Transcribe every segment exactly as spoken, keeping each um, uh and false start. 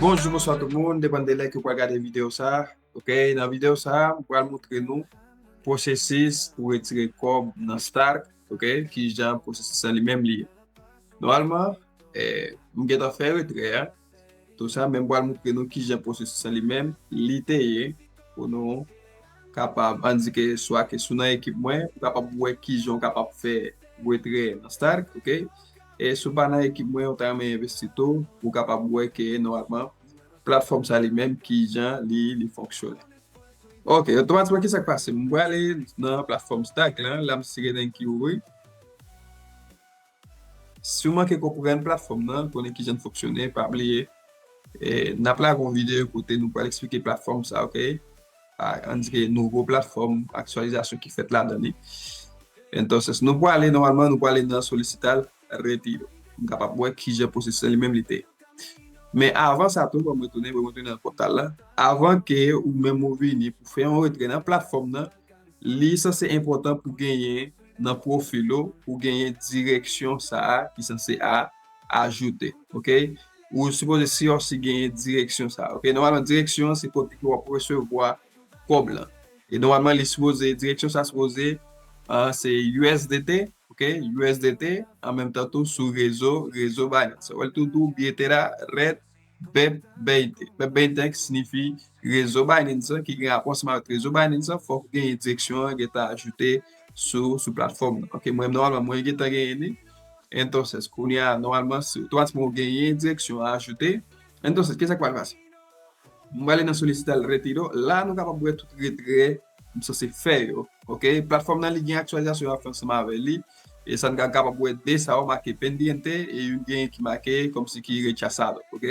Bonjou, bonswa tout moun, depann de lè ke w pral gade videyo sa. Ok, nan videyo sa, m pral montre nou pwosesis pou retire kòb nan Stark. Ok, kijan pwosesis lan li menm li ye. Nòmalman, eh, m gentan fè retrè a. Tou sa, men m pral montre nou kijan pwosesis lan li menm li te ye pou nou kapab, ann di ke swa ke si w nan ekip mwen, ou kapab wè kijan w kapab fè retrè nan Stark, ok? E si w pa nan ekip mwen, ou ta renmen envesti tou, ou kapab wè ke nòmalman, platfòm sa li menm, kijan li, li fonksyone. Ok, otomatikman, ki sa k pase? M prale nan platfòm Stark lan, la m si gen ki ouvri. Si w manke konprann platfòm nan, konnen kijan l fonksyone, pa bliye, eh, n ap lage yon videyo kote nou pral eksplike platfòm sa, ok? A, ann di ke nouvo platfòm, aktyalizasyon ki fèt ladan li. Entonces, nou prale, nòmalman, nou prale nan Solicitar Retiro. Nou kapab wè kijan pwosesis lan li menm li te ye. Men avan sa tou, ban mwen tounen, ban mwen tounen nan pòtal la. Avan ke ou menm ou vini pou fè yon retrè nan platfòm nan, li sanse enpòtan pou genyen nan pwofil ou, pou genyen direksyon sa a ki sanse a ajoute, ok? Ou sipoze si ou si genyen direksyon sa a, ok? Nòmalman, direksyon an se kote ke w ap resevwa kòb lan. E nòmalman, li sipoze, direksyon sa sipoze, ah, se U S D T, ok? U S D T, an menm tan tou sou rezo, rezo Binance. Ou wè l tou tou, Billetera Red Bep Bente. Bep Bente ki siyifi rezo Binance an, ki gen rapò ansanm avèk rezo Binance an, fòk ou genyen direksyon an, gentan ajoute sou, sou platfòm nan. Ok, mwen, nòmalman, mwen gentan genyen li. Entonces, kounye a, nòmalman, si otomatikman ou genyen direksyon an ajoute. Entonces, ki sa k pral pase? M prale nan Solicitar Retiro. La, nou kapab wè tout retrè m sanse fè yo. Ok? Platfòm nan, li gen aktyalizasyon yo ap fè ansanm avè li. E sa n ka kapab wè de sa yo make pendiente e youn genyen ki make kòmsi ki rechazado. Ok?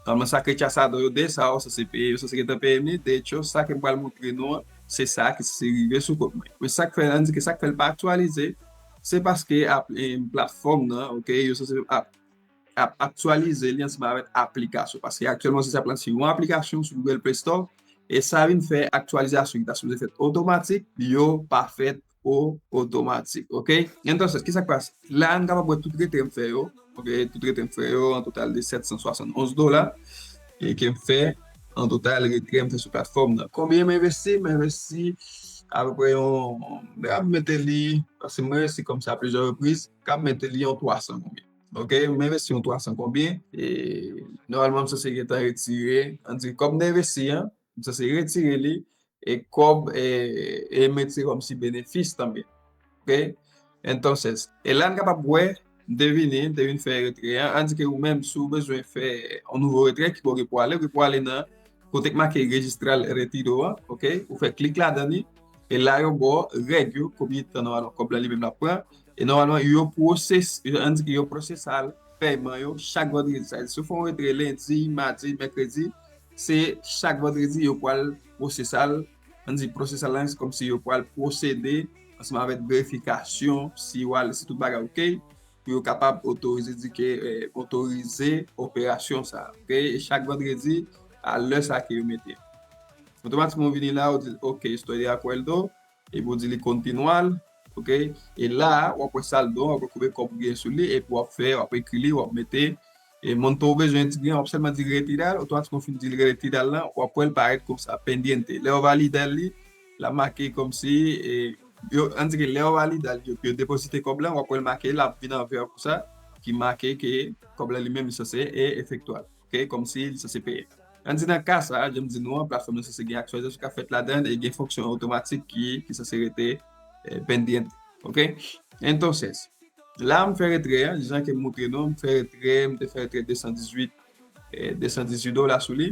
Nòmalman, sa k rechazado yo, de sa yo sanse peye, yo sanse gentan peye m li. De hecho, sa ke m pral montre nou an, se sa ki sanse rive sou kont mwen. Men sa k fè, ann di ke sa k fè l pa aktyalize, se paske ap, e, platfòm nan, ok, yo sanse ap ap aktyalize li ansanm avèk aplikasyon. Paske aktyèlman, se ap lanse yon aplikasyon sou Google Play Store. E sa vin fè aktyalizasyon ki ta sipoze fèt otomatik, yo pa fèt o-, otomatik. Ok? Entonces, ki sa k pase? La, n kapab wè tout retrè m fè yo. Ok? Tout retrè m fè yo, an total de sèt san swasann onz dola. E ke m fè, an total, retrè m fè sou platfòm nan. Konbyen m envesti? M envesti apeprè yon, m ap mete li, paske m envesti kòmsi a plizyè repriz, m ap mete li yon twa san konbyen. Ok, m envesti yon twa san konbyen. E nòmalman, m sanse gentan retire, ann di kòb m te envesti an, m sanse retire li, e kòb, e, e m retire kòmsi benefis tanmen. Ok? Entonces, e la n kapab wè, m te vini, m te vin fè retrè an. Ann di ke ou menm, si w bezwen fè yon nouvo retrè, ki bò w gen pou ale, w gen pou ale nan kote k make Registrar Retiro an, ok? Ou fè klik ladan li, e la yo ba w règ yo, konbyen tan nòmalman kòb la li menm l ap pran. E nòmalman, yo pwoses-, yo, ann di ke yo pwosesal pèyman yo chak vandredi. Sa vle di, si w fè yon retrè lendi, madi, mèkredi, se chak vandredi yo pral pwosesal, ann di pwosesal la, se kòmsi yo pral pwosede ansanm avèk verifikasyon si w al, si tout bagay ok, pou yo kapab otorize di ke, eh, otorize operasyon sa, ok? E chak vandredi, a lè sa ke yo mete. Otomatikman, ou vini la, ou di, ok, estoy de acuerdo, epi ou di li continuar, ok? E la, w ap wè saldo, w ap wè konbyen kòb ou gen sou li, epi w ap fè, w ap ekri li, w ap mete, e monto ou bezwen, ti gen, w ap sèlman di retirar, otomatikman ou fin di retirar lan, w ap wè l parèt konsa, pendiente. Lè w valide li, l ap make kòmsi, e, yo, ann di ke lè w valide l, yo, yo depozite kòb lan, w ap wè l make, l ap vin an vè konsa, ki make ke kòb lan li menm li sanse e efektyal. Ok, kòmsi li sanse peye. Ann di nan ka sa, jan m di nou an, platfòm nan sanse gen aktyalizasyon k ap fèt ladan l e gen fonksyon otomatik ki, ki sanse rete, eh, pendiente. Ok? Entonces, la m fè retrè an, jan ke m montre nou, m fè retrè, m te fè retrè de san dizuit, eh, de san dizuit dola sou li.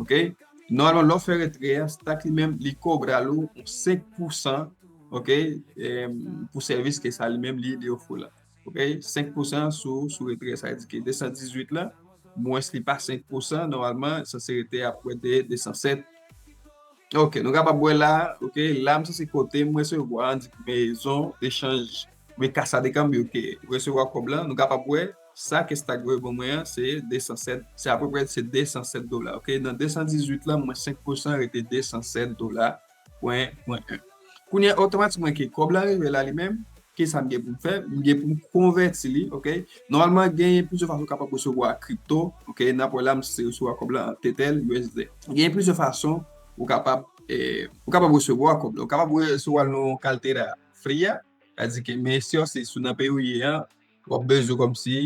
Ok? Nòmalman, lè w fè retrè an, Stark li menm, li kobra l ou senk pousan, ok, eh, pou sèvis ke sa li menm li, li ofri w la. Ok? Senk pousan sou, sou retrè, sa vle di ke de san dizuit la, mwens li pa senk pousan, nòmalman, sanse rete apeprè de de san sèt. Ok, nou kapab wè la, ok, la m sanse kote m resevwa, ann di maison d'échange, oubyen Casa de Cambio, ke resevwa kòb lan, nou kapab wè, sa ke Stark voye ban mwen an, se de san sèt, se apeprè se de san sèt dola, ok? Nan de san dizuit la, mwens senk pousan rete de san sèt dola, pwen, pwen en. Kounye a, otomatikman ke kòb lan rive la li menm, Kisa m gen pou m fè? M gen pou m konvèti li, ok? Nòmalman, genyen plizyè fason ou kapab resevwa kripto, ok? N ap wè la, m se resevwa kòb la an Tether U S D. Genyen plizyè fason ou kapab, eh, ou kapab resevwa kòb la. Ou kapab resevwa l nan yon Kaltera Fria, sa di ke, men si w se sou nan peyi ou ye an, w ap bezwen kòmsi,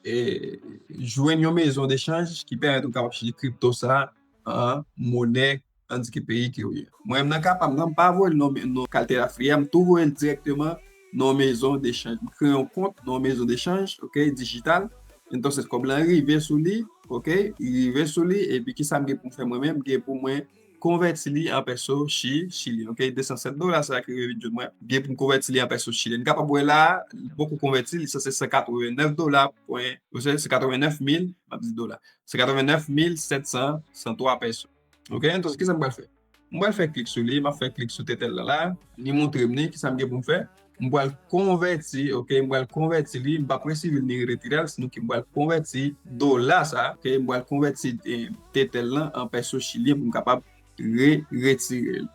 eh, jwenn yon mezon dechanj ki pèmèt ou kapab chanje kripto sa an monè, tandis ke peyi ke w ye. Mwen menm nan ka pa m nan, m pa voye l nan, nan Kaltera Fria, m tou voye l dirèkteman nan yon mezon dechanj. M kreye yon kont nan yon mezon dechanj, ok, dijital. Entonces, kòb lan rive sou li, ok, rive sou li, epi kisa m gen pou m fè mwen menm? M gen pou mwen konvèti li an pèso chi-, chilyen, ok, de san sèt dola sa ki rive vin jwenn mwen. M gen pou m konvèti li an pèso chilyen. N kapab wè la, li poko konvèti, li sanse san katrevennnèf dola, pwen, se san katrevennnèf mil, m ap di dola, san katrevennnèf mil sèt san san twa pèso. Ok, entonces, kisa m pral fè? M pral fè klik sou li, m ap fè klik sou Tether lan la, li montre m ni, kisa m gen pou m fè? M pral konvèti, ok, m pral konvèti li, m p ap resevwa l ni retire l, sinon ke m pral konvèti dola sa, ok, m pral konvèti, eh, Tether lan an pèso chilyen pou m kapab re-, retire l.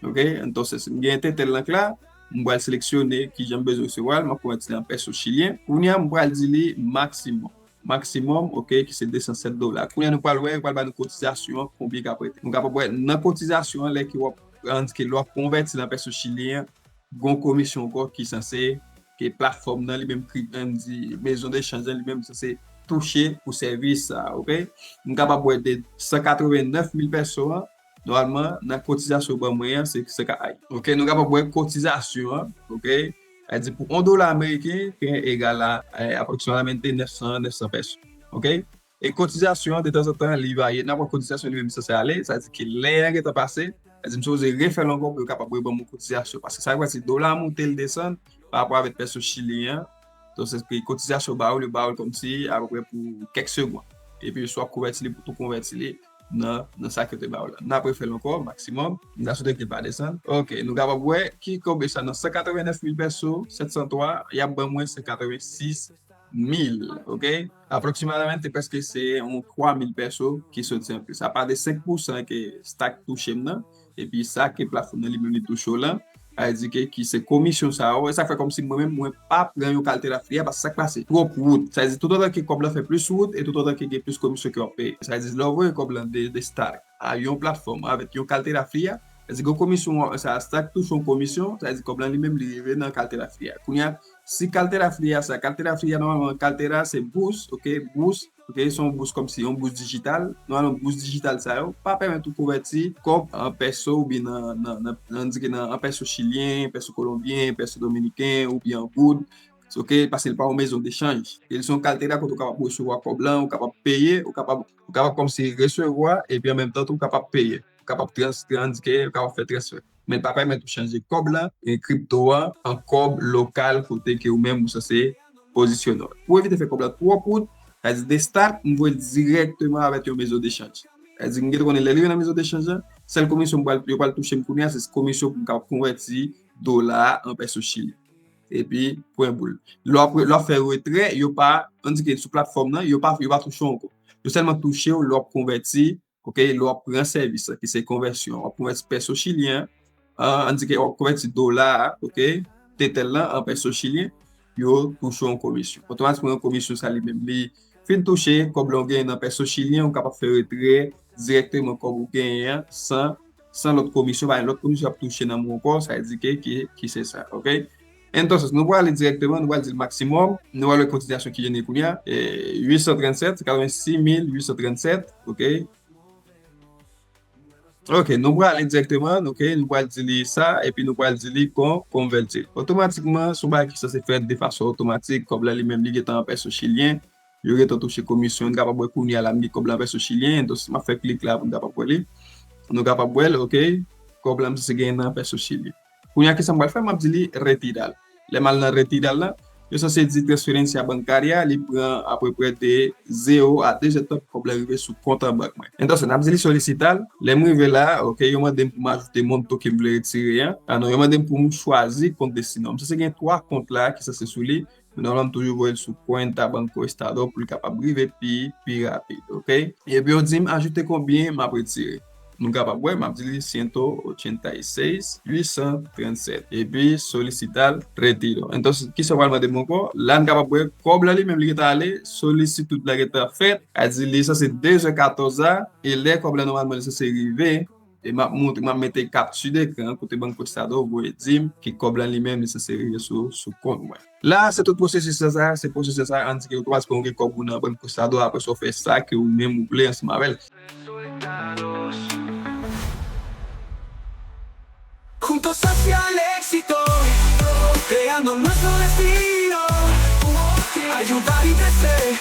Ok, entonces, m gen Tether lan k la, m pral seleksyone kijan m bezwen resevwa l, m ap konvèti li an pèso chilyen. Kounye a, m pral di li maksimòm. Maksimòm, ok, ki se de san sèt dola. Kounye a, nou pral wè, yo pral ba nou kotizasyon an, konbyen k ap rete. Nou kapab wè, nan kotizasyon an, lè ke w ap, tandis ke lè w ap konvèti nan pèso chilyen an, gon komisyon ankò ki sanse, ke platfòm nan li menm, ki, ann di, mezon dechanj lan li menm sanse touche pou sèvis sa, ok? M kapab wè de san katrevennnèf mil pèso an, nòmalman, nan kotizasyon yo ban mwen an, se, se ka ay. Ok, nou kapab wè kotizasyon an, ok? Sa di pou yon dola ameriken, ki egal a, eh, aproksimativman nèf san, nèf san pèso. Ok? E kotizasyon an, detanzantan, li varye. N ap wè kotizasyon li menm sanse ale, sa di ke lè an gentan pase, sa di m sipoze refè l ankò pou yo kapab reban mwen kotizasyon. Paske sa vle di dola a monte, l desann, pa rapò avèk pèso chilyen an. Donk, se ke kotizasyon ba ou, yo ba ou l kòmsi apeprè pou kèk segonn. Epi, swa w konvèti li pou tou konvèti li nan, nan sa ke yo te ba ou la. N ap refè l ankò, maksimòm. M ta swete ke l pa desann. Ok, nou kapab wè ki konbe sa nan san katrevennnèf mil pèso, sèt san twa, y ap ban mwen san katrevensis mil, ok? Aproksimativman, te prèske se yon twa mil pèso ki soti anplis. Apa de senk pousan ke Stack touche m nan, epi sa ke platfòm nan li menm li touche w lan, sa vle di ke ki se komisyon sa yo, e sa k fè kòmsi mwen menm, mwen pa pran yon Kaltera Fria, paske sa k pase twòp wout. Sa vle di, toutotan ke kòb lan fè plis wout, e toutotan ke gen plis komisyon ke w ap peye. Sa vle di, lè w voye kòb lan de, de Stack a yon platfòm avèk yon Kaltera Fria, sa vle di, gon komisyon, sa, Stack touche yon komisyon, sa vle di, kòb lan li menm, li rive nan Kaltera Fria. Kounye a, si Kaltera Fria sa, Kaltera Fria, nòmalman, Kaltera se bous, ok, bous, ok, se yon bous kòmsi yon bous dijital. Nòmalman, bous dijital sa yo pa pèmèt ou konvèti kòb an pèso oubyen nan, nan, nan, nan, di ke nan, an pèso chilyen, pèso kolonbyen, pèso dominiken oubyen an goud. Ok, paske li pa yon mezon dechanj. E li se yon Kaltera kote ou kapab resevwa kòb lan, ou kapab peye, ou kapab, ou kapab kòmsi resevwa, epi an menm tan tou, ou kapab peye. Ou kapab trans-, tandis ke ou kapab fè transfè. Men l pa pèmèt ou chanje kòb lan, e kripto an, an kòb lokal kote ke ou menm ou sanse pozisyone w. Pou evite fè kòb lan twòp wout, sa di de Stack, m voye l dirèkteman avèk yon mezon dechanj. Sa di, m gentan konnen lè l rive nan mezon dechanj lan, sèl komisyon m pral, yo pral touche m kounye a, se komisyon pou m kapab konvèti dola a an pèso chilyen. Epi, pwen boul. Lè w ap, lè w ap fè retrè, yo pa, tandis ke sou platfòm nan, yo pa, yo pa touche w ankò. Yo sèlman touche w lè w ap konvèti, ok, lè w ap pran sèvis la, ki se konvèsyon. W ap konvèti pèso chilyen an, an, ann di ke w ap konvèti dola a, ok, Tether lan an pèso chilyen, yo touche yon komisyon. Otomatikman, yon komisyon sa li menm, li fin touche, kòb lan w genyen nan pèso chilyen, ou kapab fè retrè dirèkteman kòb ou genyen an, san, san lòt komisyon, pa gen lòt komisyon ap touche nan men w ankò, sa vle di ke, ki, ki se sa, ok? Entonces, nou prale dirèkteman, nou pral di l maksimòm, nou pral wè kotizasyon ki genyen kounye a, e, uit san trannsèt, katrevensis mil uit san trannsèt, ok? Ok, nou prale dirèkteman, ok, nou pral di li sa, epi nou pral di li kon, konvèti. Otomatikman, se yon bagay ki sanse fèt de fason otomatik, kòb la li menm li gentan an pèso chilyen, yo gentan touche komisyon, nou kapab wè kounye a la, m gen kòb la an pèso chilyen, donk si m ap fè klik la pou nou kapab wè li, nou kapab wè l, ok, kòb la m sanse genyen nan pèso chilyen. Kounye a, kisa m pral fè? M ap di li retira l. Lè m al nan retira l la, yo sanse di transferencia bancaria, li pran apeprè de zewo a de zèdtan pou kòb la rive sou kont an bank mwen. Entonces, n ap di li solicita l. Lè m rive la, ok, yo mande m pou m ajoute monto ke m vle retire an. Ah non, yo mande m pou m chwazi kont destine an. M sanse gen twa kont la ki sanse sou li. Men nòmalman, m toujou voye l sou Cuenta Banco Estado pou l kapab rive pi, pi rapid, ok? Epi yo di m ajoute konbyen m ap retire. Nou kapab wè, m ap di li ciento ochenta y seis, huit cent treinta y siete. Epi solicitar retiro. Entonces, kisa w pral mande m ankò? La, n kapab wè kòb la li menm li gentan ale, solisitid la gentan fèt. A di li sanse de zè katòz la, e lè kòb la nòmalman li sanse rive, e m ap montre, m ap mete kapti dekran kote Banco Estado voye di m ke kòb la li menm li sanse rive sou, sou kont mwen. La, se tout pwosesis la, sa, se pwosesis la, ann di ke otomatikman ou gen kòb ou nan Banco Estado, apre sa, w fè sa ke ou menm ou vle ansanm avè l. Juntos hacia el éxito, creando nuestro destino. Ayudar y crecer.